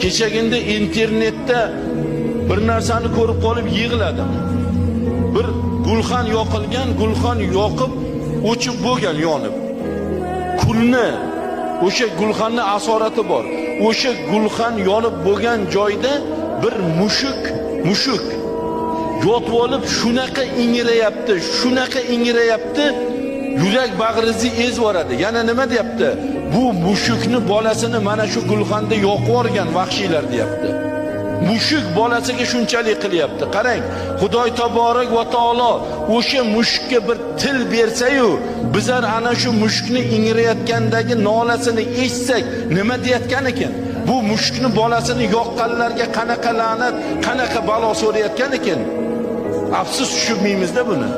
Kechagina internetda bir narsani ko'rib qolib yig'ladim. Bir gulxan yoqilgan, gulxan yoqib, o'chib bo'lgan, yonib. Kulni, o'sha gulxanni asorati bor. O'sha gulxan yonib bo'lgan joyda bir mushuk yotib olib shunaqa ingrayapti, shunaqa ingrayapti, yurak bag'ringizni ezib yuboradi. Yana nima deyapti? Bu mushukni bolasini mana shu gulxanda yoqib yuborgan vahshiylar deyapti. Mushuk bolasiga shunchalik qilyapti. Qarang, Xudoy taborak va taolo o'sha mushukka bir til bersa-yu, bizlar ana shu mushukni ingrayotgandagi nolasini eshitsak, nima deyotgan ekan? Bu mushukni bolasini yoqqanlarga qanaqa la'nat, qanaqa balo so'rayotgan ekan? Afsus, tushunmaymizda buni.